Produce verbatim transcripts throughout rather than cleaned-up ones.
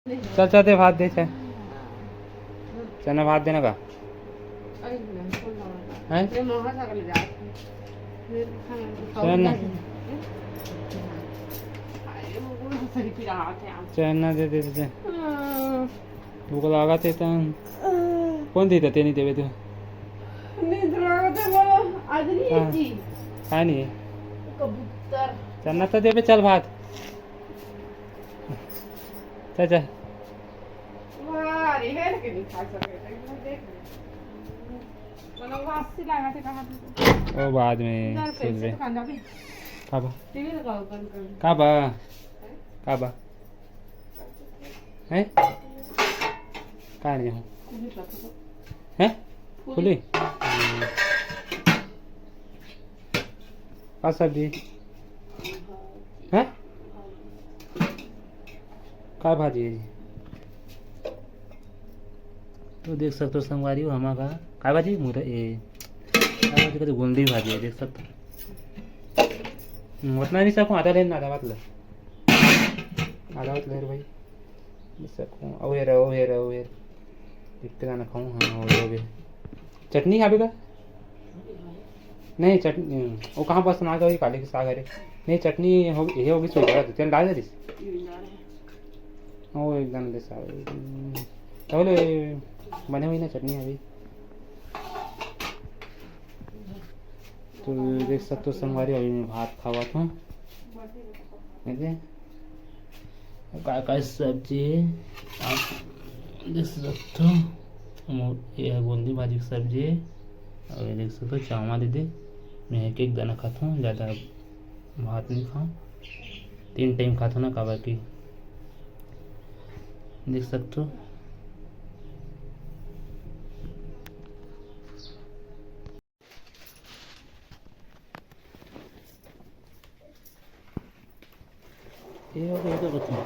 चल, चल, दे भात दे, चल। चना भात देना का? हैं? चना। चना दे दे, दे दे। भूख लागत हे त। कौन देता, ते नहीं देवे तू? नींद लागत हे, बोलो, आज नहीं है हाँ। जी। हाँ, नहीं है। कबूतर। चना तो देवे, चल भात। चल, चल। वाह, अरे, है लेकिन नहीं खा सके, देख ले। मतलब, वासी लगा थे, कहाँ थे? वो बाद में इधर सुन पैसे ले। दुकान जाबे। का बा? टीवी लगाओ, बंद कर। का बा? हैं? का बा? हैं? का नहीं हो? नहीं पता तो। हैं? पूरी। पूरी? हम्म। का सब्जी? हैं? का भाजी है जी? तो देख सकते हो संगवारी हो, हमारा का भाजी? मुरा ए, का भाजी कहते, गोंदली भाजी है, देख सकते हो। हम्म, उतना नहीं सकूँ, आधा लेना, आधा बात ले, आधा बात ले रे भाई। देख सकूँ, अवेर, अवेर, अवेर। इतने गाना खाऊँ, हाँ, हो गए। चटनी खाबे का? नहीं, चटनी, वो कहाँ बस ना गई, काले के साग हरे। नहीं, चटनी हो, ये होगी, सो गया, तेल डाल दे। ओ, एकदम दे साग। तब ले बने हुई ना चटनी अभी। तो देख सकते हो संगवारी, अभी मैं भात खावत हूँ। देखे? का, का सब्जी हे, आप देख सकते हो। मो-, ये है गोंदली भाजी की सब्जी हे। और ये देख सकते हो, चावल दे दे। मैं एक, एक दाना खाता हूँ, ज़्यादा भात नहीं खाऊँ। तीन टाइम खाता हूँ ना, काबर की देख सकते हो। ये हो गया तो बच्चा।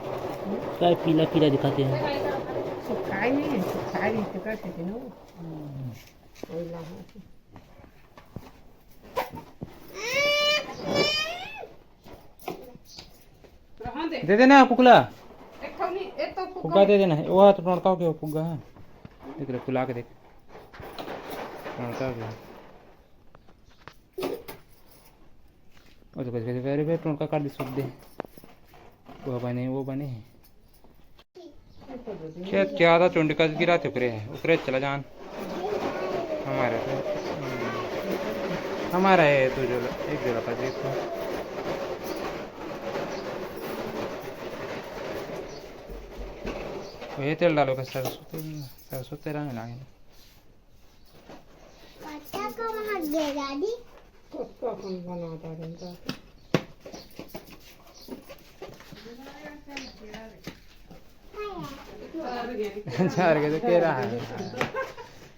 काय पीला पीला दिखाते हैं। सुखाए नहीं है, सुखाए नहीं तो कर सकते ना। कोई लाभ नहीं। रहन दे। दे देना फुकला। एक ठो नहीं, एक तो फुग्गा फुग्गा दे देना है। वो तो टोटका हो गया, वो फुग्गा है। देख ले, फुला के देख। टोटका हो गया। ओ तो बस, बस, very, very टोटका काट दे, सूख दे। वो बने, वो बने। खेत के आधा चुंडी कस गिरा थे, ओकरे, ओकरे चला जान। हमारा तो, हमारा है दो जोला, एक जोला का देखो। ये तेल डालो का सरसों तेल, सरसों तेल आने लगे। पत्ता का वहाँ गिरा दी। पत्ता कौन बनाता रहता? चार के तो कह रहा है।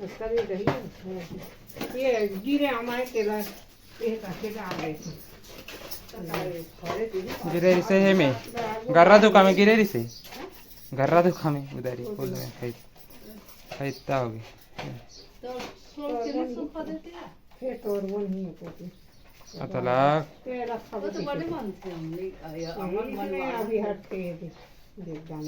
उसका भी दही है। ये गिरे हमारे तेला, ये करके डाल देती। गिरे रिसे हे में। गर्रा दुखा में गिरे रिसे। गर्रा दुखा में उधारी बोल रहे हैं। खाई, खाई इतना होगी। तो छोड़ के नहीं सूखा देते हैं। फिर तोर वो नहीं होते थे। अतलाक। तेरा वो तो बड़े मानते हैं, नहीं, या, अमर यही मन में वाला। अभी हट के ये देख, देख जाना।